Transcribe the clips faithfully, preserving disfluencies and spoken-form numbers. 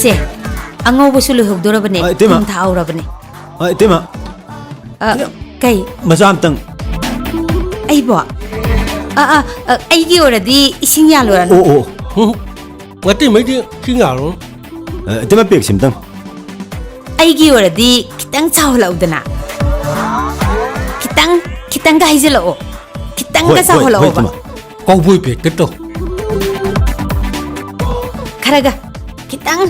ꯑꯦ, ꯑꯉꯧꯕꯁꯨ ꯂꯣꯏꯍꯧꯗꯣꯔꯕꯅꯦ꯫ ꯑ, ꯏꯇꯩꯃ꯫ ꯊꯨꯝ ꯊꯥꯛꯍꯧꯔꯕꯅꯦ꯫ ꯑ, ꯏꯇꯩꯃ꯫ ꯑ, ꯀꯩ? ꯃꯆꯥ ꯑꯝꯇꯪ꯫ ꯑꯩꯕꯣ? ꯑ, ꯑ, ꯑ, ꯑꯩꯒꯤ ꯑꯣꯏꯔꯗꯤ ꯏꯁꯤꯡ ꯌꯥꯜꯂꯣꯔꯅꯨ꯫ ꯑꯣ, ꯑꯣ꯫ ꯍꯨꯝ, ꯅꯠꯇꯦ, ꯃꯩꯗꯤ ꯏꯁꯤꯡ ꯌꯥꯜꯂꯣ꯫ ꯑ, ꯏꯇꯩꯃ, ꯄꯦꯛꯁꯤ ꯑꯝꯇꯪ꯫ ꯑꯩꯒꯤ ꯑꯣꯏꯔꯗꯤ ꯈꯤꯇꯪ ꯆꯥꯎꯍꯜꯂꯛꯎꯗꯅ꯫ ꯈꯤꯇꯪ, ꯈꯤꯇꯪꯒ ꯍꯩꯖꯤꯜꯂꯛꯑꯣ꯫ ꯈꯤꯇꯪꯒ ꯍꯣꯏ, ꯍꯣꯏ, ꯍꯣꯏ, ꯆꯥꯎꯍꯜꯂꯛꯑꯣꯕ꯫ ꯏꯇꯩꯃ꯫ ꯀꯧꯕꯣꯏ ꯄꯦꯛꯇ ꯇꯧ꯫ ꯈꯔꯒ, ꯈꯤꯇꯪ꯫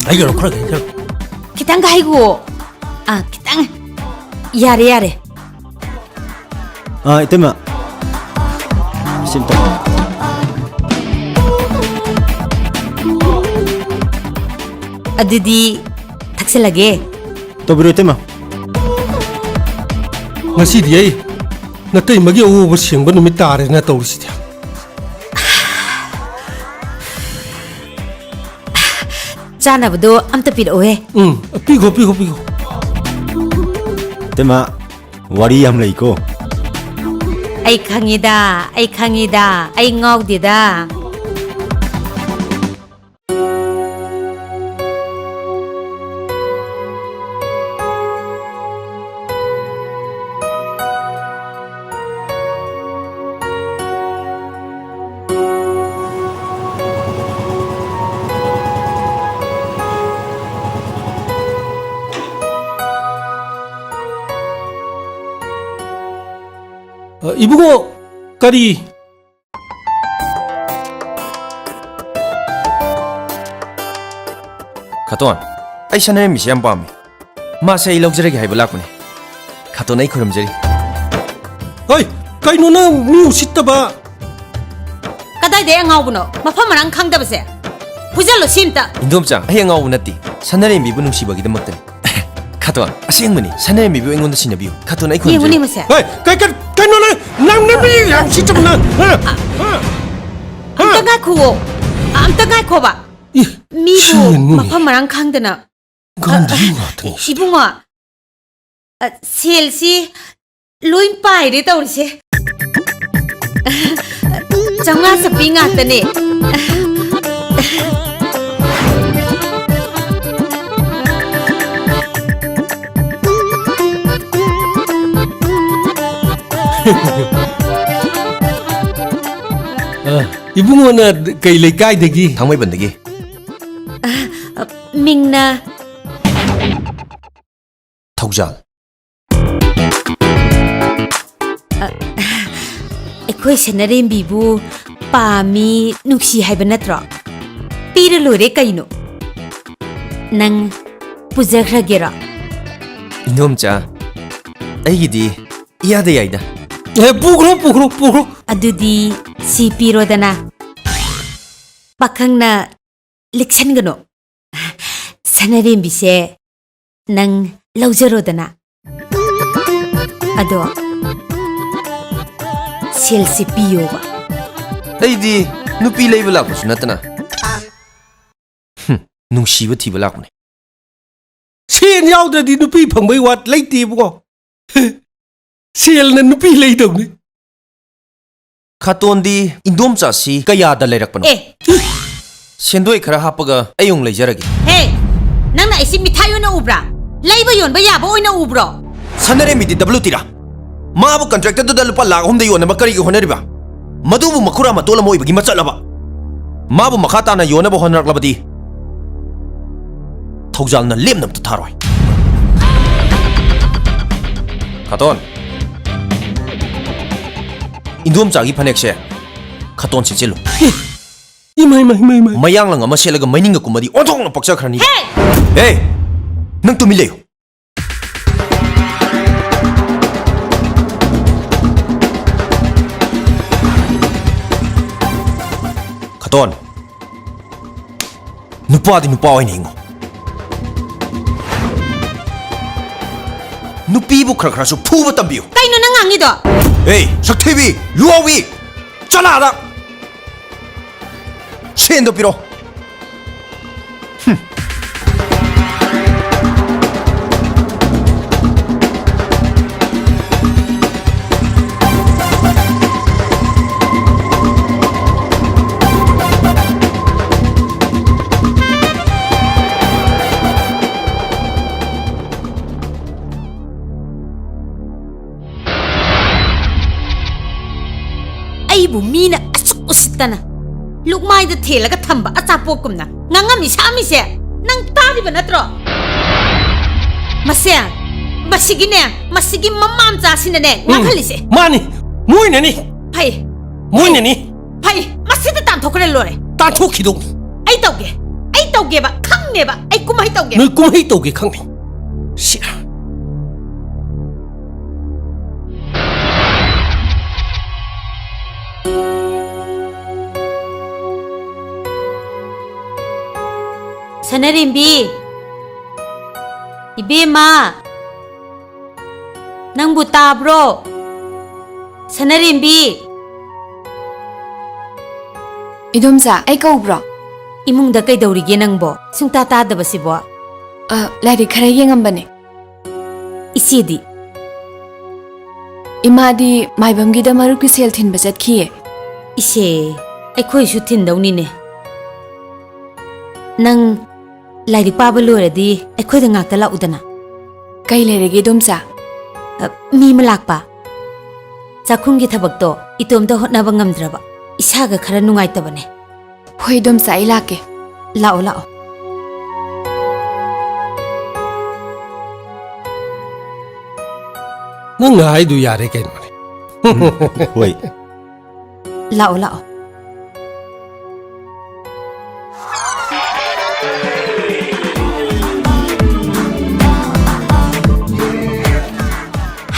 ꯍꯩꯖꯤꯜꯂꯣ, ꯈꯔꯒ ꯍꯩꯖꯤꯜꯂꯣ꯫ ꯈꯤꯇꯪꯒ ꯍꯩꯒꯣ꯫ ꯑꯥ, ꯈꯤꯇꯪ꯫ ꯌꯥꯔꯦ, ꯌꯥꯔꯦ꯫ ꯑꯥ, ꯏꯇꯩꯃ꯫ ꯁꯤ ꯑꯝꯇ꯫ ꯑꯗꯨꯗꯤ ꯊꯛꯆꯜꯂꯒꯦ꯫ ꯇꯧꯕꯤꯔꯣ, ꯏꯇꯩꯃ꯫ ꯉꯁꯤꯗꯤ ꯑꯩ ꯅꯇꯩꯃꯒꯤ ꯑꯋꯣꯕ ꯁꯦꯡꯕ ꯅꯨꯃꯤꯠ ꯇꯥꯔꯦꯅ ꯇꯧꯔꯤꯁꯤꯗꯤ꯫ ꯆꯥꯅꯕꯗꯣ ꯑꯝꯇ ꯄꯤꯔꯛꯎꯍꯦ꯫ ꯎꯝ, ꯄꯤꯈꯣ, ꯄꯤꯈꯣ, ꯄꯤꯈꯣ꯫ ꯏꯇꯩꯃ, ꯋꯥꯔꯤ ꯌꯥꯝ ꯂꯩꯀꯣ꯫ ꯑꯩ ꯈꯪꯉꯤꯗ, ꯑꯩ ꯈꯪꯉꯤꯗ, ꯑꯩ ꯉꯥꯎꯗꯦꯗ꯫ ꯑ, ꯏꯕꯨꯡꯉꯣ, ꯀꯔꯤ? ꯈꯇꯣꯟ, ꯑꯩ ꯁꯅꯥꯔꯦꯝꯕꯤꯁꯦ ꯌꯥꯝ ꯄꯥꯝꯃꯤ꯫ ꯃꯥꯁꯦ ꯑꯩ ꯂꯧꯖꯔꯒꯦ ꯍꯥꯏꯕ ꯂꯥꯛꯄꯅꯦ꯫ ꯈꯇꯣꯟ, ꯑꯩ ꯈꯨꯔꯨꯝꯖꯔꯤ꯫ ꯍꯣꯏ, ꯀꯩꯅꯣ ꯅꯪ ꯃꯤ ꯎꯁꯤꯠꯇꯕ? ꯀꯗꯥꯏꯗꯩ ꯑꯉꯥꯎꯕꯅꯣ? ꯃꯐꯝ ꯃꯔꯥꯡ ꯈꯪꯗꯕꯁꯦ꯫ ꯐꯨꯖꯜꯂꯨ ꯁꯤ ꯑꯝꯇ꯫ ꯏꯟꯗꯣꯝꯆꯥ, ꯑꯩ ꯑꯉꯥꯎꯕ ꯅꯠꯇꯦ꯫ ꯁꯅꯥꯔꯦꯝꯕꯤꯕꯨ ꯅꯨꯡꯁꯤꯕꯒꯤꯗꯃꯛꯇꯅꯤ꯫ ꯈꯇꯣꯟ, ꯑꯁꯦꯡꯕꯅꯤ꯫ ꯁꯅꯥꯔꯦꯝꯕꯤꯕꯨ ꯑꯩꯉꯣꯟꯗ ꯁꯤꯟꯅꯕꯤꯌꯨ꯫ ꯈꯇꯣꯟ, ꯑꯩ ꯈꯨꯔꯨꯝꯖꯔꯤ꯫ ꯌꯦꯡꯉꯨꯅꯦ ꯃꯁꯦ꯫ ꯍꯣꯏ, ꯀꯩ, ꯀꯩ, ꯀꯩꯅꯣ ꯅꯪ, ꯅꯪ, ꯅꯪ ꯃꯤ ꯌꯥꯝ ꯎꯁꯤꯠꯇꯕ ꯅꯪ, ꯍꯥ? ꯍꯥ? ꯑꯝꯇ ꯉꯥꯏꯈꯨꯑꯣ꯫ ꯑꯝꯇ ꯉꯥꯏꯈꯣꯕ꯫ ꯏ, ꯃꯤꯕꯨ ꯁꯤꯅꯤ꯫ ꯃꯐꯝ ꯃꯔꯥꯡ ꯈꯪꯗꯅ ꯒꯥꯟꯙꯤ ꯉꯥꯛꯇꯅꯤ꯫ ꯏꯕꯨꯡꯉꯣ, ꯑ, ꯁꯦꯜꯁꯤ ꯂꯣꯏ ꯄꯥꯏꯔꯦ ꯇꯧꯔꯤꯁꯦ꯫ ꯆꯥꯝꯃꯉꯥ ꯆꯞꯄꯤ ꯉꯥꯛꯇꯅꯦ꯫ ꯑ, ꯏꯕꯨꯡꯉꯣꯅ ꯀꯩ ꯂꯩꯀꯥꯏꯗꯒꯤ? ꯊꯥꯡꯃꯩꯕꯟꯗꯒꯤ꯫ ꯑ, ꯃꯤꯡꯅ? ꯊꯧꯖꯥꯜ꯫ ꯑ, ꯑꯩꯈꯣꯏ ꯁꯅꯔꯦꯝꯕꯤꯕꯨ ꯄꯥꯝꯃꯤ, ꯅꯨꯡꯁꯤ ꯍꯥꯏꯕ ꯅꯠꯇ꯭ꯔꯣ? ꯄꯤꯔ ꯂꯣꯏꯔꯦ ꯀꯩꯅꯣ꯫ ꯅꯪ ꯄꯨꯖꯈ꯭ꯔꯒꯦꯔꯣ? ꯏꯟꯗꯣꯝꯆꯥ, ꯑꯩꯒꯤꯗꯤ ꯏꯌꯥꯗ ꯌꯥꯏꯗ꯫ ꯑꯦ, ꯄꯨꯈ꯭ꯔꯣ, ꯄꯨꯈ꯭ꯔꯣ, ꯄꯨꯈ꯭ꯔꯣ꯫ ꯑꯗꯨꯗꯤ ꯁꯤ ꯄꯤꯔꯣꯗꯅ꯫ ꯄꯥꯈꯪꯅ ꯂꯤꯛꯁꯟꯒꯅꯨ꯫ ꯁꯅꯔꯦꯝꯕꯤꯁꯦ ꯅꯪ ꯂꯧꯖꯔꯣꯗꯅ꯫ ꯑꯗꯣ ꯁꯦꯜꯁꯦ ꯄꯤꯌꯣꯕ꯫ ꯑꯩꯗꯤ ꯅꯨꯄꯤ ꯂꯩꯕ ꯂꯥꯛꯄꯁꯨ ꯅꯠꯇꯅ꯫ ꯍꯨꯝ, ꯅꯨꯡꯁꯤꯕ ꯊꯤꯕ ꯂꯥꯛꯄꯅꯦ꯫ ꯁꯦꯟ ꯌꯥꯎꯗ꯭ꯔꯗꯤ ꯅꯨꯄꯤ ꯐꯪꯕꯩ ꯋꯥ ꯂꯩꯇꯦ ꯏꯕꯨꯡꯉꯣ꯫ ꯁꯦꯜꯅ ꯅꯨꯄꯤ ꯂꯩꯗꯧꯅꯤ꯫ ꯈꯥꯇꯣꯟꯗꯤ ꯏꯟꯗꯣꯝꯆꯥꯁꯤ ꯀꯌꯥꯗ ꯂꯩꯔꯛꯄꯅꯣ? ꯑꯦ꯫ ꯁꯦꯟꯗꯣꯏ ꯈꯔ ꯍꯥꯞꯄꯒ ꯑꯩ ꯑꯃꯨꯛ ꯂꯩꯖꯔꯒꯦ꯫ ꯍꯦ, ꯅꯪꯅ ꯑꯩꯁꯤ ꯃꯤꯊꯥꯏ ꯑꯣꯏꯅ ꯎꯕ꯭ꯔꯥ? ꯂꯩꯕ ꯌꯣꯟꯕ ꯌꯥꯕ ꯑꯣꯏꯅ ꯎꯕ꯭ꯔꯣ? ꯁꯅꯔꯦꯝꯕꯤꯗꯤ ꯗꯕ꯭ꯂꯤꯎ ꯇꯤꯔꯥ? ꯃꯥꯕꯨ ꯀꯟꯇ꯭ꯔꯦꯛꯇꯔꯗꯨꯗ ꯂꯨꯄꯥ ꯂꯥꯈ ꯑꯍꯨꯝꯗ ꯌꯣꯟꯅꯕ ꯀꯔꯤꯒꯤ ꯍꯣꯠꯅꯔꯤꯕ? ꯃꯗꯨꯕꯨ ꯃꯈꯨꯔꯥ ꯃꯇꯣꯜ ꯑꯃ ꯑꯣꯏꯕꯒꯤ ꯃꯆꯠꯂꯕ? ꯃꯥꯕꯨ ꯃꯈꯥ ꯇꯥꯅ ꯌꯣꯟꯅꯕ ꯍꯣꯠꯅꯔꯛꯂꯕꯗꯤ ꯊꯧꯖꯥꯜꯅ ꯂꯦꯝꯅ ꯑꯝꯇ ꯊꯥꯔꯣꯏ꯫ ꯈꯥꯇꯣꯟ, ꯏꯟꯗꯣꯝꯆꯥꯒꯤ ꯐꯅꯦꯛꯁꯦ ꯈꯥꯇꯣꯟ ꯁꯦꯠꯆꯤꯜꯂꯨ꯫ ꯏꯃꯥꯏ, ꯏꯃꯥꯏ, ꯏꯃꯥꯏ, ꯏꯃꯥꯏ꯫ ꯃꯌꯥꯡꯂꯪ ꯑꯃ ꯁꯦꯠꯂꯒ ꯃꯩꯅꯤꯡꯒ ꯀꯨꯝꯃꯗꯤ ꯑꯣꯟꯊꯣꯛꯅ ꯄꯛꯆꯈ꯭ꯔꯅꯤ꯫ ꯍꯦ! ꯍꯦ! ꯅꯪ ꯇꯨꯃꯤꯟ ꯂꯩꯌꯨ꯫ ꯈꯇꯣꯟ, ꯅꯨꯄꯥꯗꯤ ꯅꯨꯄꯥ ꯑꯣꯏꯅ ꯍꯤꯡꯉꯨ꯫ ꯅꯨꯄꯤꯕꯨ ꯈꯔ ꯈꯔꯁꯨ ꯐꯨꯕ ꯇꯝꯕꯤꯌꯨ꯫ ꯀꯩꯅꯣ ꯅꯪ ꯉꯥꯡꯉꯤꯗꯣ? ꯑꯦ, ꯁꯛꯊꯤꯕꯤ, ꯂꯨꯍꯥꯎꯕꯤ, ꯆꯠꯂꯣ ꯑꯥꯗ꯫ ꯁꯦꯟꯗꯣ ꯄꯤꯔꯣ꯫ ꯍꯨꯝ꯫ ꯅꯪꯕꯨ ꯃꯤꯅ ꯑꯁꯨꯛ ꯎꯁꯤꯠꯇꯅ ꯂꯨꯛꯃꯥꯏꯗ ꯊꯦꯜꯂꯒ ꯊꯝꯕ ꯑꯆꯥꯄꯣꯠꯀꯨꯝꯅ ꯉꯥꯡꯉꯝꯃꯤ ꯁꯥꯝꯃꯤꯁꯦ ꯅꯪ ꯇꯥꯔꯤꯕ ꯅꯠꯇ꯭ꯔꯣ? ꯃꯁꯦ, ꯃꯁꯤꯒꯤꯅꯦ, ꯃꯁꯤꯒꯤ ꯃꯃꯥ ꯃꯆꯥꯁꯤꯅꯅꯦ ꯎꯝ, ꯉꯥꯡꯍꯜꯂꯤꯁꯦ꯫ ꯃꯥꯅꯤ, ꯃꯣꯏꯅꯅꯤ꯫ ꯐꯩ, ꯃꯣꯏꯅꯅꯤ꯫ ꯐꯩ, ꯃꯁꯤꯗ ꯇꯥꯟꯊꯣꯛꯈ꯭ꯔ ꯂꯣꯏꯔꯦ꯫ ꯇꯥꯟꯊꯣꯛꯈꯤꯗꯧꯅꯤ꯫ ꯑꯩ ꯇꯧꯒꯦ, ꯑꯩ ꯇꯧꯒꯦꯕ, ꯈꯪꯅꯦꯕ, ꯑꯩ ꯀꯨꯝꯍꯩ ꯇꯧꯒꯦ꯫ ꯅꯣꯏ ꯀꯨꯝꯍꯩ ꯇꯧꯒꯦ ꯈꯪꯅꯤ꯫ ꯁꯤ꯫ ꯁꯅꯔꯦꯝꯕꯤ, ꯏꯕꯦꯝꯃ, ꯅꯪꯕꯨ ꯇꯥꯕ꯭ꯔꯣ? ꯁꯅꯔꯦꯝꯕꯤ! ꯏꯗꯣꯝꯆꯥ, ꯑꯩ ꯀꯧꯕ꯭ꯔꯣ? ꯏꯃꯨꯡꯗ ꯀꯩꯗꯧꯔꯤꯒꯦ ꯅꯪꯕꯣ? ꯁꯨꯡꯇꯥ ꯇꯥꯗꯕꯁꯤꯕꯣ? ꯑ, ꯂꯥꯏꯔꯤꯛ ꯈꯔ ꯌꯦꯡꯉꯝꯕꯅꯦ꯫ ꯏꯆꯦꯗꯤ? ꯏꯃꯥꯗꯤ ꯃꯥꯏꯕꯝꯒꯤꯗ ꯃꯔꯨꯞꯀꯤ ꯁꯦꯜ ꯊꯤꯟꯕ ꯆꯠꯈꯤꯌꯦ꯫ ꯏꯁꯦ, ꯑꯩꯈꯣꯏꯁꯨ ꯊꯤꯟꯗꯧꯅꯤꯅꯦ꯫ ꯅꯪ ꯂꯥꯏꯔꯤꯛ ꯄꯥꯕ ꯂꯣꯏꯔꯗꯤ ꯑꯩꯈꯣꯏꯗ ꯉꯥꯛꯇ ꯂꯥꯛꯎꯗꯅ꯫ ꯀꯩ ꯂꯩꯔꯒꯦ, ꯏꯗꯣꯝꯆꯥ? ꯑ, ꯃꯤ ꯑꯃ ꯂꯥꯛꯄ꯫ ꯆꯥꯛꯈꯨꯝꯒꯤ ꯊꯕꯛꯇꯣ ꯏꯇꯣꯝꯇ ꯍꯣꯠꯅꯕ ꯉꯝꯗ꯭ꯔꯕ꯫ ꯏꯁꯥꯒ ꯈꯔ ꯅꯨꯡꯉꯥꯏꯇꯕꯅꯦ꯫ ꯍꯣꯏ, ꯏꯗꯣꯝꯆꯥ, ꯑꯩ ꯂꯥꯛꯀꯦ꯫ ꯂꯥꯛꯑꯣ, ꯂꯥꯛꯑꯣ꯫ ꯅꯪ ꯍꯥꯏꯗꯨ ꯌꯥꯔꯦ ꯀꯩꯅꯣꯅꯦ꯫ ꯍꯣꯏ꯫ ꯂꯥꯛꯑꯣ, ꯂꯥꯛꯑꯣ꯫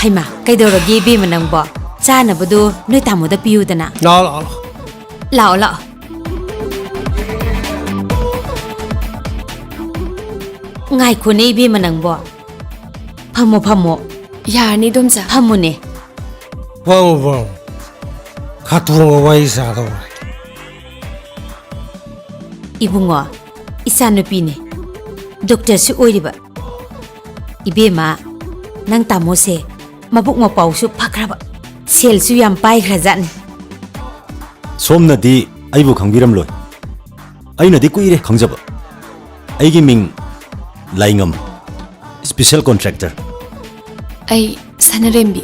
ꯍꯩꯃꯥ, ꯀꯩꯗꯧꯔꯒꯦ ꯏꯕꯦꯝꯃ ꯅꯪꯕꯣ? ꯆꯥꯅꯕꯗꯣ ꯅꯣꯏ ꯇꯥꯃꯣꯗ ꯄꯤꯌꯨꯗꯅ꯫ ꯂꯥꯛꯑꯣ, ꯂꯥꯛꯑꯣ, ꯂꯥꯛꯑꯣ꯫ ꯂꯥꯛꯑꯣ, ꯂꯥꯛꯑꯣ꯫ ꯉꯥꯏꯈꯣꯅꯦ ꯏꯕꯦꯝꯃ ꯅꯪꯕꯣ꯫ ꯐꯝꯃꯣ, ꯐꯝꯃꯣ꯫ ꯌꯥꯔꯅꯤ, ꯏꯗꯣꯝꯆꯥ꯫ ꯐꯝꯃꯨꯅꯦ꯫ ꯐꯝꯃꯨ, ꯐꯝꯃꯨ꯫ ꯈꯥꯇꯣꯡꯒ ꯋꯥꯔꯤ ꯁꯥꯗꯧꯔꯦ꯫ ꯏꯕꯨꯡꯉꯣ, ꯏꯆꯥꯅꯨꯄꯤꯅꯦ꯫ ꯗꯣꯛꯇꯔꯁꯨ ꯑꯣꯏꯔꯤꯕ꯫ ꯏꯕꯦꯝꯃ, ꯅꯪ ꯇꯥꯃꯣꯁꯦ ꯃꯕꯨꯛ ꯃꯄꯥꯎꯁꯨ ꯐꯈ꯭ꯔꯕ, ꯁꯦꯜꯁꯨ ꯌꯥꯝ ꯄꯥꯏꯈ꯭ꯔꯖꯥꯠꯅꯤ꯫ ꯁꯣꯝꯅꯗꯤ ꯑꯩꯕꯨ ꯈꯪꯕꯤꯔꯝꯂꯣꯏ꯫ ꯑꯩꯅꯗꯤ ꯀꯨꯏꯔꯦ ꯈꯪꯖꯕ꯫ ꯑꯩꯒꯤ ꯃꯤꯡ ꯂꯥꯏꯉꯝ, special contractor꯫ ꯑꯩ ꯁꯅꯔꯦꯝꯕꯤ꯫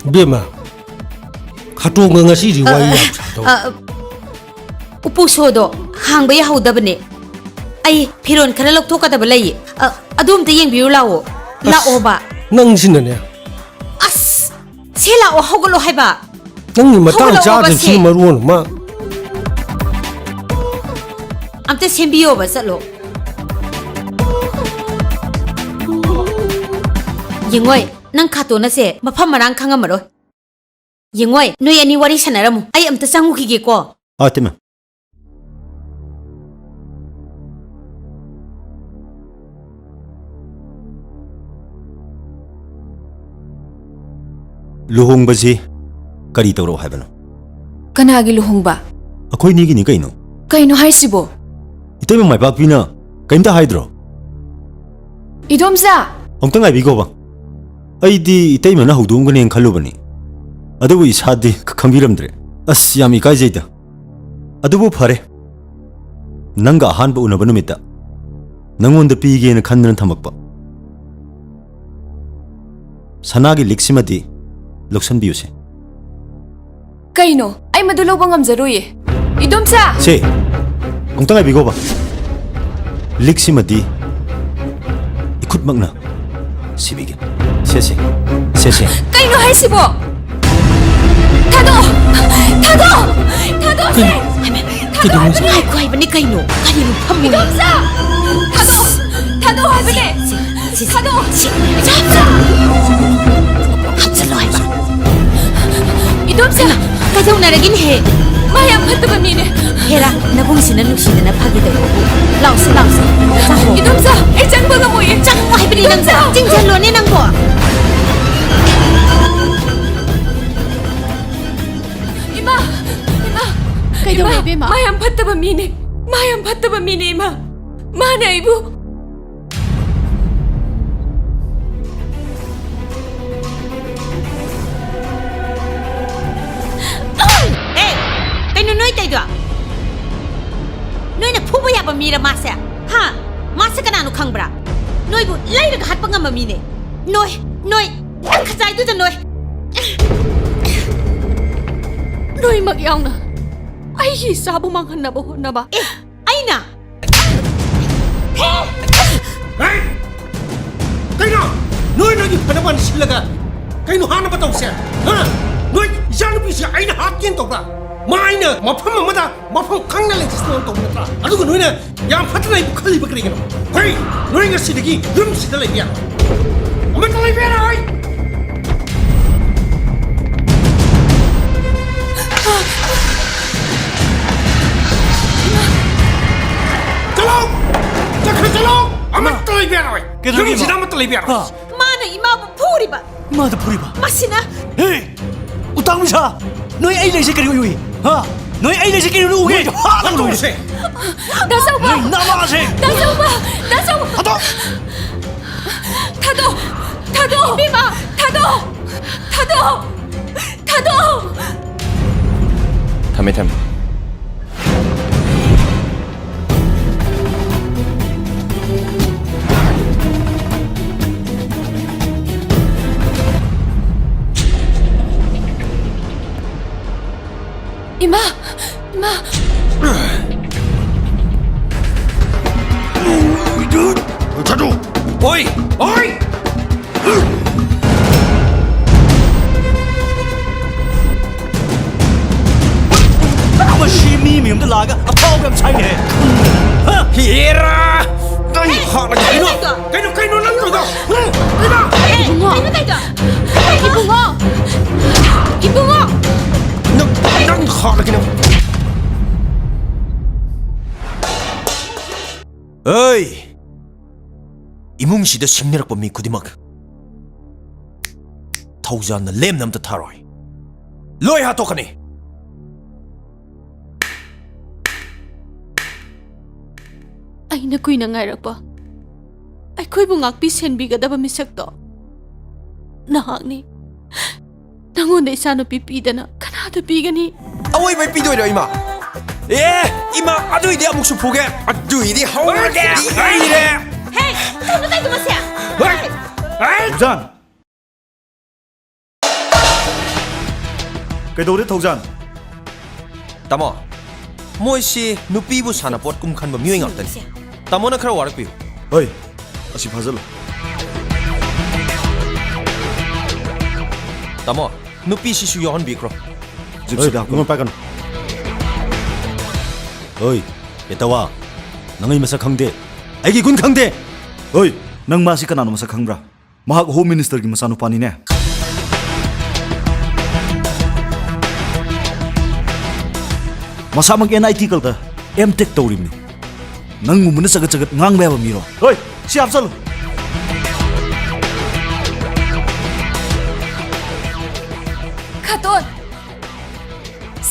ꯏꯕꯦꯝꯃ, ꯈꯥꯇꯣꯡꯒ ꯉꯁꯤꯗꯤ ꯋꯥꯔꯤ ꯌꯥꯝ ꯁꯥꯗꯧ꯫ ꯑ, ꯎꯄꯨ ꯁꯣꯗꯣ ꯍꯥꯡꯕ ꯌꯥꯍꯧꯗꯕꯅꯦ꯫ ꯑꯩ ꯐꯤꯔꯣꯜ ꯈꯔ ꯂꯧꯊꯣꯛꯀꯗꯕ ꯂꯩꯌꯦ꯫ ꯑ, ꯑꯗꯨ ꯑꯝꯇ ꯌꯦꯡꯕꯤꯔꯨ ꯂꯥꯛꯑꯣ꯫ ꯑꯁ, ꯂꯥꯛꯑꯣꯕ꯫ ꯅꯪꯁꯤꯅꯅꯦ꯫ ꯑꯁ, ꯁꯦ ꯂꯥꯛꯑꯣ, ꯍꯧꯒꯠꯂꯣ ꯍꯥꯏꯕ꯫ ꯅꯪꯒꯤ ꯃꯇꯥꯡ ꯍꯧꯒꯠꯂꯛꯑꯣꯕ ꯆꯥꯗꯕꯁꯤꯅ ꯁꯦ꯫ ꯃꯔꯨ ꯑꯃ꯫ ꯑꯝꯇ ꯁꯦꯝꯕꯤꯌꯣꯕ, ꯆꯠꯂꯣ꯫ ꯌꯦꯡꯉꯣꯏ, ꯅꯪ ꯈꯥꯇꯣꯟ ꯑꯁꯦ ꯃꯐꯝ ꯃꯔꯥꯡ ꯈꯪꯉꯝꯃꯔꯣꯏ꯫ ꯌꯦꯡꯉꯣꯏ, ꯅꯣꯏ ꯑꯅꯤ ꯋꯥꯔꯤ ꯁꯥꯟꯅꯔꯝꯃꯨ, ꯑꯩ ꯑꯝꯇ ꯆꯪꯉꯨꯈꯤꯒꯦꯀꯣ꯫ ꯑꯥ, ꯏꯇꯩꯃ꯫ ꯂꯨꯍꯣꯡꯕꯁꯤ ꯀꯔꯤ ꯇꯧꯔꯛꯑꯣ ꯍꯥꯏꯕꯅꯣ? ꯀꯅꯥꯒꯤ ꯂꯨꯍꯣꯡꯕ? ꯑꯩꯈꯣꯏꯅꯤꯒꯤꯅꯤ ꯀꯩꯅꯣ꯫ ꯀꯩꯅꯣ ꯍꯥꯏꯁꯤꯕꯣ? ꯏꯇꯩꯃ ꯃꯥꯏꯄꯥꯛꯄꯤꯅ ꯀꯩꯝꯇ ꯍꯥꯏꯗ꯭ꯔꯣ? ꯏꯗꯣꯝꯆꯥ! ꯑꯃꯨꯛꯇ ꯉꯥꯏꯕꯤꯈꯣꯕ꯫ ꯑꯩꯗꯤ ꯏꯇꯩꯃꯅ ꯍꯧꯗꯣꯛꯑꯝꯒꯅꯦꯅ ꯈꯜꯂꯨꯕꯅꯤ, ꯑꯗꯨꯕꯨ ꯏꯁꯥꯗꯤ ꯈ-, ꯈꯪꯕꯤꯔꯝꯗ꯭ꯔꯦ꯫ ꯑꯁ, ꯌꯥꯝ ꯏꯀꯥꯏꯖꯩꯗ꯫ ꯑꯗꯨꯕꯨ ꯐꯔꯦ, ꯅꯪꯒ ꯑꯍꯥꯟꯕ ꯎꯅꯕ ꯅꯨꯃꯤꯠꯇ ꯅꯪꯉꯣꯟꯗ ꯄꯤꯒꯦꯅ ꯈꯟꯗꯅ ꯊꯝꯃꯛꯄ ꯁꯅꯥꯒꯤ ꯂꯤꯛꯁꯤꯃꯗꯤ ꯂꯧꯁꯟꯕꯤꯌꯨꯁꯦ꯫ ꯀꯩꯅꯣ? ꯑꯩ ꯃꯗꯨ ꯂꯧꯕ ꯉꯝꯖꯔꯣꯏꯌꯦ꯫ ꯏꯗꯣꯝꯆꯥ! ꯁꯦ, ꯑꯃꯨꯛꯇ ꯉꯥꯏꯕꯤꯈꯣꯕ꯫ ꯂꯤꯛꯁꯤꯃꯗꯤ ꯏꯈꯨꯠꯃꯛꯅ ꯁꯤꯕꯤꯒꯦ꯫ ꯁꯦ, ꯁꯦ, ꯁꯦ, ꯁꯦ꯫ ꯀꯩꯅꯣ ꯍꯥꯏꯁꯤꯕꯣ? ꯊꯥꯗꯣꯛꯑꯣ! ꯊꯥꯗꯣꯛꯑꯣ! ꯊꯥꯗꯣꯛꯑꯣꯁꯦ! ꯀꯩꯅꯣ? ꯊꯥꯗꯣꯛꯑꯣ ꯀꯩꯗꯧꯔꯒꯦ? ꯍꯥꯏꯕꯅꯦ! ꯉꯥꯏꯈꯣ ꯍꯥꯏꯕꯅꯦ ꯀꯩꯅꯣ? ꯀꯔꯤꯅꯣ ꯐꯝꯃꯤꯅꯦ? ꯏꯗꯣꯝꯆꯥ! ꯊꯥꯗꯣꯛꯑꯣ! ꯊꯥꯗꯣꯛꯑꯣ ꯍꯥꯏꯕꯅꯦ! ꯁꯤ, ꯁꯤ, ꯊꯥꯗꯣꯛꯑꯣ! ꯁꯤ, ꯏꯗꯣꯝꯆꯥ! ꯍꯥꯞꯆꯜꯂꯣ ꯍꯥꯏꯕ꯫ ꯏꯗꯣꯝꯆꯥ! ꯀꯩꯗꯧꯅꯔꯒꯦꯅꯦꯍꯦ? ꯃꯥ ꯌꯥꯝ ꯐꯠꯇꯕ ꯃꯤꯅꯦ꯫ ꯍꯦꯔꯥ, ꯅꯕꯨꯡꯁꯤꯅ ꯅꯨꯡꯁꯤꯗꯅ ꯐꯥꯒꯤ ꯇꯧꯕꯕꯨ꯫ ꯂꯥꯎꯁꯤ, ꯂꯥꯎꯁꯤ꯫ ꯆꯪꯉꯣ꯫ ꯏꯗꯣꯝꯆꯥ, ꯑꯩ ꯆꯪꯕ ꯉꯝꯃꯣꯏꯌꯦ꯫ ꯆꯪꯉꯣ ꯍꯥꯏꯕꯅꯤ ꯅꯪꯕꯣ꯫ ꯏꯗꯣꯝꯆꯥ! ꯆꯤꯡꯁꯤꯜꯂꯣꯅꯦ ꯅꯪꯕꯣ꯫ ꯏꯃꯥ! ꯏꯃꯥ! ꯀꯩꯗꯧꯔꯦ, ꯏꯃꯥ! ꯏꯕꯦꯝꯃ? ꯃꯥ ꯌꯥꯝ ꯐꯠꯇꯕ ꯃꯤꯅꯦ꯫ ꯃꯥ ꯌꯥꯝ ꯐꯠꯇꯕ ꯃꯤꯅꯦ, ꯏꯃꯥ꯫ ꯃꯥꯅ ꯑꯩꯕꯨ ꯑꯦ! ꯀꯩꯅꯣ ꯅꯣꯏ ꯇꯧꯏꯗꯣ? ꯅꯣꯏꯅ ꯐꯨꯕ ꯌꯥꯕ ꯃꯤꯔ ꯃꯥꯁꯦ? ꯍꯥ? ꯃꯥꯁꯦ ꯀꯅꯥꯅꯣ ꯈꯪꯕ꯭ꯔꯥ? ꯅꯣꯏꯕꯨ ꯂꯩꯔꯒ ꯍꯥꯠꯄ ꯉꯝꯕ ꯃꯤꯅꯦ꯫ ꯅꯣꯏ, ꯅꯣꯏ, ꯅꯪ ꯈꯖꯥꯏꯗꯨꯗ ꯅꯣꯏ꯫ ꯂꯣꯏꯅꯃꯛ ꯌꯥꯎꯅ ꯑꯩꯒꯤ ꯏꯆꯥꯕꯨ ꯃꯥꯡꯍꯟꯅꯕ ꯍꯣꯠꯅꯕ꯫ ꯑꯦ, ꯑꯩꯅ? ꯍꯦ! ꯀꯩꯅꯣ? ꯅꯣꯏ ꯅꯣꯏꯒꯤ ꯐꯅꯕ ꯁꯤꯜꯂꯒ ꯀꯩꯅꯣ ꯍꯥꯠꯅꯕ ꯇꯧꯁꯦ? ꯍꯥ? ꯅꯣꯏ ꯏꯆꯥꯅꯨꯄꯤꯁꯦ ꯑꯩꯅ ꯍꯥꯠꯀꯦꯅ ꯇꯧꯕ꯭ꯔꯥ? ꯃꯥ ꯑꯩꯅ ꯃꯐꯝ ꯑꯃꯗ ꯃꯐꯝ ꯈꯪꯅ ꯂꯩꯈꯤꯁꯅꯣꯅ ꯇꯧꯕ ꯅꯠꯇ꯭ꯔꯥ? ꯑꯗꯨꯒ ꯅꯣꯏꯅ ꯌꯥꯝ ꯐꯠꯇꯅ ꯑꯩꯕꯨ ꯈꯜꯂꯤꯕ ꯀꯔꯤꯒꯤꯅꯣ? ꯍꯩ! ꯅꯣꯏ ꯉꯁꯤꯗꯒꯤ ꯌꯨꯝꯁꯤꯗ ꯂꯩꯕ ꯌꯥꯔꯣꯏ꯫ ꯑꯃꯠꯇ ꯂꯩꯕ ꯌꯥꯔꯣꯏ! ꯆꯠꯂꯣ! ꯆꯠꯈ꯭ꯔꯣ, ꯆꯠꯂꯣ! ꯑꯃꯠꯇ ꯂꯩꯕ ꯌꯥꯔꯣꯏ! ꯀꯩꯗꯧꯔꯒꯦ, ꯏꯃꯥ? ꯌꯨꯝꯁꯤꯗ ꯑꯃꯠꯇ ꯂꯩꯕ ꯌꯥꯔꯣꯏ! ꯍꯥ? ꯃꯥꯅ ꯏꯃꯥꯕꯨ ꯐꯨꯔꯤꯕ꯫ ꯏꯃꯥꯗ ꯐꯨꯔꯤꯕ? ꯃꯁꯤꯅ꯫ ꯍꯦ! ꯎꯇꯥꯡ ꯃꯤꯁꯥ! ꯅꯣꯏ ꯑꯩ ꯂꯩꯁꯦ ꯀꯔꯤ ꯎꯏ? ꯍꯥ? ꯅꯣꯏ ꯑꯩ ꯂꯩꯁꯦ ꯀꯔꯤ ꯎꯒꯦ? ꯅꯣꯏꯗꯣ ꯍꯥꯠꯂꯒ ꯂꯣꯏꯔꯦ꯫ ꯍꯥꯠꯇꯣꯛꯁꯦ! ꯗꯥꯆꯧꯕ! ꯅꯣꯏ ꯅꯃꯥꯁꯦ! ꯗꯥꯆꯧꯕ! ꯗꯥꯆꯧꯕ! ꯍꯥꯠꯇꯣꯛ! ꯊꯥꯗꯣꯛ! ꯊꯥꯗꯣꯛ! ꯏꯕꯦꯝꯃ! ꯊꯥꯗꯣꯛ! ꯊꯥꯗꯣꯛ! ꯊꯥꯗꯣꯛ! ꯊꯝꯃꯦ, ꯊꯝꯃꯦ꯫ ꯏꯃꯥ! ꯏꯃꯥ! ꯊꯥꯗꯣꯛ! ꯑꯣꯏ! ꯑꯣꯏ! ꯃꯁꯤ ꯃꯤ ꯃꯌꯨꯝꯗ ꯂꯥꯛꯑꯒ ꯑꯐꯥꯎꯕ ꯌꯥꯝ ꯁꯥꯏꯅꯦ꯫ ꯍꯦꯔꯥ! ꯅꯪ ꯍꯥꯠꯂꯒꯦ꯫ ꯀꯩꯅꯣ? ꯀꯩꯅꯣ, ꯀꯩꯅꯣ ꯅꯪ ꯇꯧꯔꯤꯗꯣ? ꯍꯨꯝ! ꯀꯩꯅꯣ? ꯏꯕꯨꯡꯉꯣ! ꯀꯩꯅꯣ ꯇꯧꯔꯤꯗꯣ? ꯏꯕꯨꯡꯉꯣ! ꯏꯕꯨꯡꯉꯣ! ꯅꯪ, ꯅꯪ ꯍꯥꯠꯂꯒꯦ ꯅꯪ꯫ ꯑꯩ! ꯏꯃꯨꯡꯁꯤꯗ ꯁꯤꯡꯅꯔꯛꯄ ꯃꯤ ꯈꯨꯗꯤꯡꯃꯛ ꯊꯧꯖꯥꯜꯅ ꯂꯦꯝꯅ ꯑꯝꯇ ꯊꯥꯔꯣꯏ꯫ ꯂꯣꯏ ꯍꯥꯠꯇꯣꯛꯀꯅꯤ꯫ ꯑꯩꯅ ꯀꯨꯏꯅ ꯉꯥꯏꯔꯛꯄ, ꯑꯩꯈꯣꯏꯕꯨ ꯉꯥꯛꯄꯤ ꯁꯦꯟꯕꯤꯒꯗꯕ ꯃꯤꯁꯛꯇꯣ ꯅꯍꯥꯛꯅꯤ꯫ ꯅꯉꯣꯟꯗ ꯏꯆꯥꯅꯨꯄꯤ ꯄꯤꯗꯅ ꯀꯅꯥꯗ ꯄꯤꯒꯅꯤ? ꯑꯋꯣꯏꯕꯩ ꯄꯤꯗꯣꯏꯔꯣ, ꯏꯃꯥ? ꯑꯦ, ꯏꯃꯥ, ꯑꯗꯨꯏꯗꯤ ꯑꯃꯨꯛꯁꯨ ꯐꯨꯒꯦ꯫ ꯑꯗꯨꯏꯗꯤ ꯍꯧꯔꯒꯦ꯫ ꯍꯦ, ꯀꯩꯅꯣ ꯇꯧꯏꯗꯣ ꯃꯁꯦ? ꯍꯣꯏ꯫ ꯍꯦ! ꯊꯧꯖꯥꯟ! ꯀꯩꯗꯧꯔꯦ, ꯊꯧꯖꯥꯟ? ꯇꯥꯃꯣ, ꯃꯣꯏꯁꯤ ꯅꯨꯄꯤꯕꯨ ꯁꯥꯟꯅꯄꯣꯠ ꯀꯨꯝ ꯈꯟꯕ ꯃꯤꯑꯣꯏ ꯉꯥꯛꯇꯅꯤ꯫ ꯇꯥꯃꯣꯅ ꯈꯔ ꯋꯥꯔꯛꯄꯤꯌꯨ꯫ ꯍꯣꯏ, ꯑꯁꯤ ꯐꯥꯖꯜꯂꯨ꯫ ꯇꯥꯃꯣ, ꯅꯨꯄꯤꯁꯤꯁꯨ ꯌꯥꯎꯍꯟꯕꯤꯈ꯭ꯔꯣ꯫ ꯖꯤꯞꯁꯤꯗ ꯍꯣꯏ, ꯍꯥꯞꯀꯅꯨ꯫ ꯑꯩꯉꯣꯟꯗ ꯄꯥꯏꯒꯅꯨ꯫ ꯍꯣꯏ, ꯌꯦꯇꯋꯥ, ꯅꯪ ꯑꯩ ꯃꯁꯛ ꯈꯪꯗꯦ꯫ ꯑꯩꯒꯤ ꯒꯨꯟ ꯈꯪꯗꯦ꯫ ꯍꯣꯏ, ꯅꯪ ꯃꯥꯁꯤ ꯀꯅꯥꯅꯣ ꯃꯁꯛ ꯈꯪꯕ꯭ꯔꯥ? ꯃꯍꯥꯛ ꯍꯣꯝ ꯃꯤꯅꯤꯁꯇꯔꯒꯤ ꯃꯆꯥꯅꯨꯄꯥꯅꯤꯅꯦ꯫ ꯃꯁꯥꯃꯛ ꯑꯦꯟ ꯑꯥꯏ ꯇꯤ ꯀꯜꯗ ꯑꯦꯝ ꯇꯦꯛ ꯇꯧꯔꯤꯕꯅꯤ꯫ ꯅꯪꯒꯨꯝꯕꯅ ꯆꯒꯠ ꯆꯒꯠ ꯉꯥꯡꯕ ꯌꯥꯕ ꯃꯤꯔꯣ? ꯍꯣꯏ, ꯁꯤ ꯍꯥꯞꯆꯜꯂꯨ꯫ ꯈꯥꯇꯣꯟ!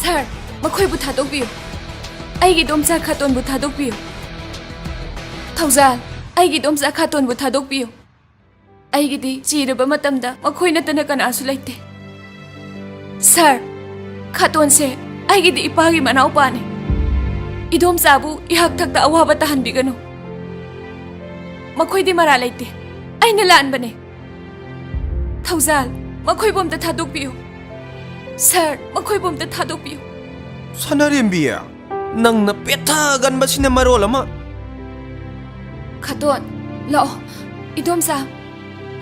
ꯁꯥꯔ, ꯃꯈꯣꯏꯕꯨ ꯊꯥꯗꯣꯛꯄꯤꯌꯨ꯫ ꯑꯩꯒꯤ ꯏꯗꯣꯝꯆꯥ ꯈꯥꯇꯣꯟꯕꯨ ꯊꯥꯗꯣꯛꯄꯤꯌꯨ꯫ ꯊꯧꯖꯥꯜ, ꯑꯩꯒꯤ ꯏꯗꯣꯝꯆꯥ ꯈꯥꯇꯣꯟꯕꯨ ꯊꯥꯗꯣꯛꯄꯤꯌꯨ꯫ ꯑꯩꯒꯤꯗꯤ ꯆꯤꯔꯕ ꯃꯇꯝꯗ ꯃꯈꯣꯏ ꯅꯠꯇꯅ ꯀꯅꯥꯁꯨ ꯂꯩꯇꯦ꯫ ꯁꯥꯔ, ꯈꯥꯇꯣꯟꯁꯦ ꯑꯩꯒꯤꯗꯤ ꯏꯄꯥꯒꯤ ꯃꯅꯥꯎꯄꯥꯅꯤ꯫ ꯏꯗꯣꯝꯆꯥꯕꯨ ꯏꯍꯥꯛ ꯊꯛꯇ ꯑꯋꯥꯕ ꯇꯥꯍꯟꯕꯤꯒꯅꯨ꯫ ꯃꯈꯣꯏꯗꯤ ꯃꯔꯥ ꯂꯩꯇꯦ꯫ ꯑꯩꯅ ꯂꯥꯟꯕꯅꯦ꯫ ꯊꯧꯖꯥꯜ, ꯃꯈꯣꯏꯕꯨ ꯑꯝꯇ ꯊꯥꯗꯣꯛꯄꯤꯌꯨ꯫ ꯁꯥꯔ, ꯃꯈꯣꯏꯕꯨ ꯑꯝꯇ ꯊꯥꯗꯣꯛꯄꯤꯌꯨ꯫ ꯁꯅꯥꯔꯦꯝꯕꯤ, ꯅꯪꯅ ꯄꯦꯠꯊꯒꯟꯕꯁꯤꯅ ꯃꯔꯣꯜ ꯑꯃ꯫ ꯈꯥꯇꯣꯟ, ꯂꯥꯛꯑꯣ꯫ ꯏꯗꯣꯝꯆꯥ,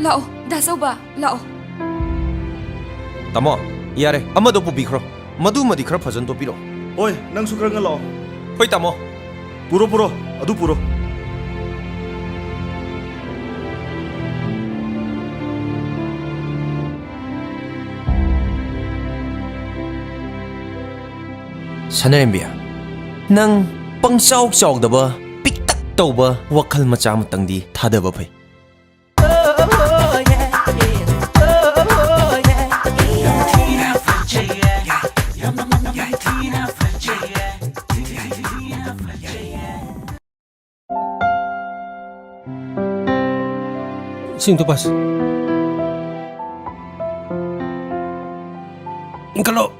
ꯂꯥꯛꯑꯣ꯫ ꯗꯥ ꯆꯧꯕ, ꯂꯥꯛꯑꯣ꯫ ꯇꯥꯃꯣ, ꯌꯥꯔꯦ, ꯑꯃꯗꯣ ꯄꯨꯕꯤꯈ꯭ꯔꯣ꯫ ꯃꯗꯨꯃꯗꯤ ꯈꯔ ꯐꯖꯅ ꯇꯣꯠꯄꯤꯔꯣ꯫ ꯍꯣꯏ, ꯅꯪꯁꯨ ꯈꯔ ꯉꯜꯂꯛꯑꯣ꯫ ꯍꯣꯏ, ꯇꯥꯃꯣ꯫ ꯄꯨꯔꯣ, ꯄꯨꯔꯣ, ꯑꯗꯨ ꯄꯨꯔꯣ꯫ ꯁꯅꯥꯔꯦꯝꯕꯤ, ꯅꯪ ꯄꯪꯆꯥꯎ ꯆꯥꯎꯗꯕ, ꯄꯤꯛꯇꯛ ꯇꯧꯕ ꯋꯥꯈꯜ ꯃꯆꯥ ꯑꯃꯇꯪꯗꯤ ꯊꯥꯗꯕ ꯐꯩ꯫ ꯁꯤꯡꯗꯣ ꯄꯥꯁ꯫ ꯏꯟꯈꯠꯂꯣ꯫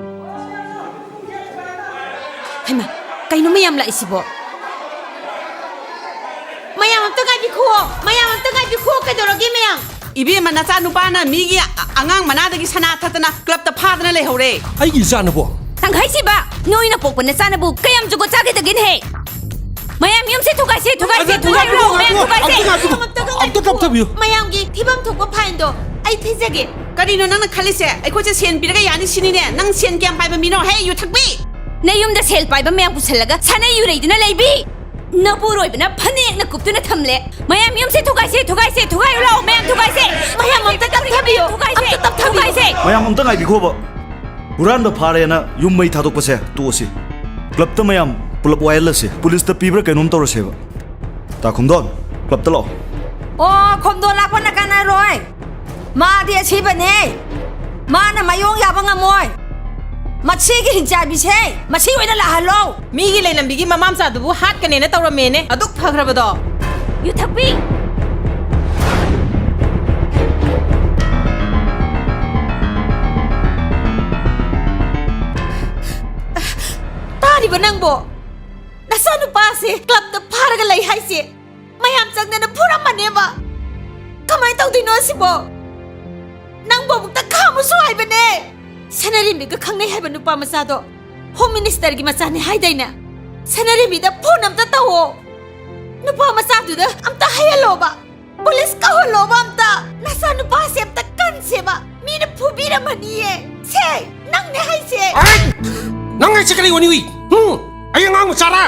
ꯍꯩꯃꯥ, ꯀꯩꯅꯣ ꯃꯌꯥꯝ ꯂꯥꯛꯏꯁꯤꯕꯣ? ꯃꯌꯥꯝ ꯑꯝꯇ ꯉꯥꯏꯕꯤꯈꯨꯑꯣ, ꯃꯌꯥꯝ ꯑꯝꯇ ꯉꯥꯏꯕꯤꯈꯨꯑꯣ, ꯀꯩꯗꯧꯔꯒꯦ ꯃꯌꯥꯝ? ꯏꯕꯦꯝꯃ, ꯅꯆꯥꯅꯨꯄꯥꯅ ꯃꯤꯒꯤ ꯑ-, ꯑꯉꯥꯡ ꯃꯅꯥꯗꯒꯤ ꯁꯅꯥ ꯊꯠꯇꯅ ꯀ꯭ꯂꯕꯇ ꯐꯥꯗꯅ ꯂꯩꯍꯧꯔꯦ꯫ ꯑꯩꯒꯤ ꯏꯆꯥꯅꯕꯣ? ꯇꯪꯈꯥꯏ ꯁꯤꯕ, ꯅꯣꯏꯅ ꯄꯣꯛꯄ ꯅꯆꯥꯅꯕꯨ ꯀꯌꯥꯝ ꯖꯨꯒꯣꯠ ꯆꯥꯒꯗꯒꯦꯅꯦꯍꯦ? ꯃꯌꯥꯝ ꯌꯨꯝꯁꯦ ꯊꯨꯒꯥꯏꯁꯦ, ꯊꯨꯒꯥꯏꯁꯦ, ꯑꯗꯨ ꯊꯨꯒꯥꯏꯔꯨ ꯂꯥꯎ, ꯃꯌꯥꯝ ꯊꯨꯒꯥꯏꯁꯦ꯫ ꯑꯝꯇ ꯉꯥꯏꯈꯣ, ꯑꯝꯇ ꯇꯞꯊꯕꯤꯌꯨ꯫ ꯃꯌꯥꯝꯒꯤ ꯊꯤꯐꯝ ꯊꯣꯛꯄ ꯐꯥꯏꯟꯗꯣ ꯑꯩ ꯊꯤꯖꯒꯦ꯫ ꯀꯔꯤꯅꯣ ꯅꯪꯅ ꯈꯜꯂꯤꯁꯦ? ꯑꯩꯈꯣꯏꯁꯦ ꯁꯦꯟ ꯄꯤꯔꯒ ꯌꯥꯅꯤ ꯁꯤꯅꯤꯅꯦ? ꯅꯪ ꯁꯦꯟ ꯀꯌꯥꯝ ꯄꯥꯏꯕ ꯃꯤꯅꯣ? ꯍꯦ, ꯌꯨ ꯊꯛꯄꯤ! ꯅꯌꯨꯝꯗ ꯁꯦꯜ ꯄꯥꯏꯕ ꯃꯌꯥꯝ ꯄꯨꯁꯜꯂꯒ ꯁꯥꯟꯅ ꯌꯨ ꯂꯩꯗꯨꯅ ꯂꯩꯕꯤ! ꯅꯄꯨꯔꯣꯏꯕꯅ ꯐꯅꯦꯛꯅ ꯀꯨꯞꯇꯨꯅ ꯊꯝꯂꯦ꯫ ꯃꯌꯥꯝ ꯌꯨꯝꯁꯦ ꯊꯨꯒꯥꯏꯁꯦ, ꯊꯨꯒꯥꯏꯁꯦ, ꯊꯨꯒꯥꯏꯔꯨ ꯂꯥꯎ, ꯃꯌꯥꯝ ꯊꯨꯒꯥꯏꯁꯦ! ꯃꯌꯥꯝ ꯑꯝꯇ ꯇꯞꯊꯕꯤꯌꯨ, ꯊꯨꯒꯥꯏꯁꯦ, ꯑꯝꯇ ꯇꯞꯊꯕꯤꯌꯨ꯫ ꯊꯨꯒꯥꯏꯁꯦ! ꯃꯌꯥꯝ ꯑꯝꯇ ꯉꯥꯏꯕꯤꯈꯣꯕ꯫ ꯍꯨꯔꯥꯟꯕ ꯐꯥꯔꯦꯅ ꯌꯨꯝ ꯃꯩ ꯊꯥꯗꯣꯛꯄꯁꯦ ꯇꯣꯛꯑꯁꯤ꯫ ꯀ꯭ꯂꯕꯇ ꯃꯌꯥꯝ ꯄꯨꯂꯞ ꯋꯥꯌꯦꯜꯂꯁꯤ꯫ ꯄꯨꯂꯤꯁꯇ ꯄꯤꯕ꯭ꯔꯥ ꯀꯩꯅꯣꯝ ꯇꯧꯔꯁꯦꯕ꯫ ꯇꯥ ꯈꯣꯝꯗꯣꯟ, ꯀ꯭ꯂꯕꯇ ꯂꯥꯛꯑꯣ꯫ ꯑꯣ, ꯈꯣꯝꯗꯣꯟ ꯂꯥꯛꯄꯅ ꯀꯥꯟꯅꯔꯣꯏ꯫ ꯃꯥꯗꯤ ꯑꯁꯤꯕꯅꯦ꯫ ꯃꯥꯅ ꯃꯌꯣꯡ ꯌꯥꯕ ꯉꯝꯃꯣꯏ꯫ ꯃꯁꯤꯒꯤ ꯍꯤꯡꯆꯥꯕꯤꯁꯦ ꯃꯁꯤ ꯑꯣꯏꯅ ꯂꯥꯛꯍꯜꯂꯣ꯫ ꯃꯤꯒꯤ ꯂꯩꯂꯝꯕꯤꯒꯤ ꯃꯃꯥ ꯃꯆꯥꯗꯨꯕꯨ ꯍꯥꯠꯀꯅꯦꯅ ꯇꯧꯔꯝꯃꯦꯅꯦ, ꯑꯗꯨꯛ ꯐꯈ꯭ꯔꯕꯗꯣ꯫ ꯌꯨ ꯊꯛꯄꯤ! ꯇꯥꯔꯤꯕ ꯅꯪꯕꯣ? ꯅꯆꯥꯅꯨꯄꯥꯁꯦ ꯀ꯭ꯂꯕꯇ ꯐꯥꯔꯒ ꯂꯩ ꯍꯥꯏꯁꯦ ꯃꯌꯥꯝ ꯆꯪꯗꯅ ꯐꯨꯔꯝꯃꯅꯦꯕ꯫ ꯀꯃꯥꯏꯅ ꯇꯧꯗꯣꯏꯅꯣ ꯑꯁꯤꯕꯣ? ꯅꯪꯕꯨ ꯑꯃꯨꯛꯇ ꯈꯥꯝꯃꯨꯁꯨ ꯍꯥꯏꯕꯅꯦ꯫ ꯁꯅꯥꯔꯦꯝꯕꯤꯒ ꯈꯪꯅꯩ ꯍꯥꯏꯕ ꯅꯨꯄꯥ ꯃꯆꯥꯗꯣ ꯍꯣꯝ ꯃꯤꯅꯤꯁꯇꯔꯒꯤ ꯃꯆꯥꯅꯤ ꯍꯥꯏꯗꯥꯏꯅꯦ? ꯁꯅꯥꯔꯦꯝꯕꯤꯗ ꯐꯣꯟ ꯑꯝꯇ ꯇꯧꯑꯣ꯫ ꯅꯨꯄꯥ ꯃꯆꯥꯗꯨꯗ ꯑꯝꯇ ꯍꯥꯏꯍꯜꯂꯣꯕ꯫ ꯄꯨꯂꯤꯁ ꯀꯧꯍꯜꯂꯣꯕ ꯑꯝꯇ꯫ ꯅꯆꯥ ꯅꯨꯄꯥꯁꯦ ꯑꯝꯇ ꯀꯟꯁꯦꯕ꯫ ꯃꯤꯅ ꯐꯨꯕꯤꯔꯝꯃꯅꯤꯌꯦ꯫ ꯁꯦ, ꯅꯪꯅꯦ ꯍꯥꯏꯁꯦ꯫ ꯑꯩ! ꯅꯪ ꯍꯥꯏꯁꯦ ꯀꯔꯤ ꯑꯣꯏꯅꯤ? ꯎꯏ? ꯍꯨꯝ? ꯑꯩ ꯑꯉꯥꯡ ꯃꯆꯥꯔꯥ?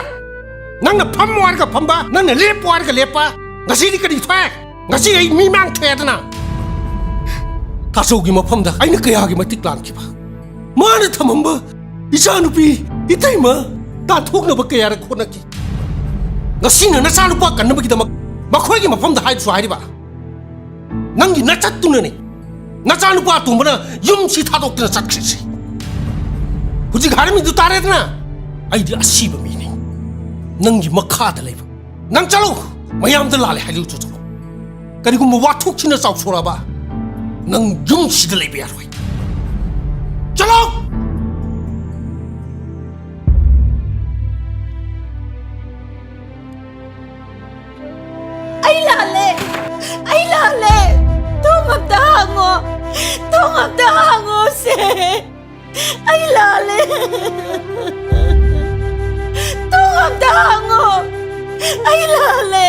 ꯅꯪꯅ ꯐꯝꯃꯣ ꯍꯥꯏꯔꯒ ꯐꯝꯕ, ꯅꯪꯅ ꯂꯦꯞꯄꯣ ꯍꯥꯏꯔꯒ ꯂꯦꯞꯄ꯫ ꯉꯁꯤꯗꯤ ꯀꯔꯤ ꯊꯣꯛꯑꯦ? ꯉꯁꯤ ꯑꯩ ꯃꯤ ꯃꯥꯡ ꯊꯣꯛꯑꯦꯗꯅ꯫ ꯇꯥꯆꯧꯒꯤ ꯃꯐꯝꯗ ꯑꯩꯅ ꯀꯌꯥꯒꯤ ꯃꯇꯤꯛ ꯂꯥꯟꯈꯤꯕ꯫ ꯃꯥꯅ ꯊꯝꯃꯝꯕ ꯏꯆꯥꯅꯨꯄꯤ, ꯏꯇꯩꯃ ꯇꯥꯟꯊꯣꯛꯅꯕ ꯀꯌꯥꯔꯛ ꯍꯣꯠꯅꯈꯤ꯫ ꯉꯁꯤꯅ ꯅꯆꯥꯅꯨꯄꯥ ꯀꯟꯅꯕꯒꯤꯗꯃꯛ ꯃꯈꯣꯏꯒꯤ ꯃꯐꯝꯗ ꯍꯥꯏꯔꯁꯨ ꯍꯥꯏꯔꯤꯕ꯫ ꯅꯪꯒꯤ ꯅꯆꯠꯇꯨꯅꯅꯦ ꯅꯆꯥꯅꯨꯄꯥ ꯑꯇꯣꯝꯕꯅ ꯌꯨꯝꯁꯤ ꯊꯥꯗꯣꯛꯇꯨꯅ ꯆꯠꯈ꯭ꯔꯤꯁꯦ꯫ ꯍꯧꯖꯤꯛ ꯍꯥꯏꯔꯝꯃꯤꯗꯨ ꯇꯥꯔꯦꯗꯅ, ꯑꯩꯗꯤ ꯑꯁꯤꯕ ꯃꯤꯅꯤ꯫ ꯅꯪꯒꯤ ꯃꯈꯥꯗ ꯂꯩꯕ ꯅꯪ ꯆꯠꯂꯣ! ꯃꯌꯥꯝꯗ ꯂꯥꯜꯂꯦ ꯍꯥꯏꯗꯨ ꯆꯠꯂꯣ꯫ ꯀꯔꯤꯒꯨꯝꯕ ꯋꯥꯊꯣꯛꯁꯤꯅ ꯆꯥꯎꯊꯣꯔꯛꯑꯕ, ꯅꯪ ꯌꯨꯝꯁꯤꯗ ꯂꯩꯕ ꯌꯥꯔꯣꯏ꯫ ꯆꯠꯂꯣ! ꯑꯩ ꯂꯥꯜꯂꯦ! ꯑꯩ ꯂꯥꯜꯂꯦ! ꯊꯣꯡ ꯑꯝꯇ ꯍꯥꯡꯉꯣ! ꯊꯣꯡ ꯑꯝꯇ ꯍꯥꯡꯉꯣ ꯁꯦ! ꯑꯩ ꯂꯥꯜꯂꯦ꯫ ꯊꯣꯡ ꯑꯝꯇ ꯍꯥꯡꯉꯣ꯫ ꯑꯩ ꯂꯥꯜꯂꯦ꯫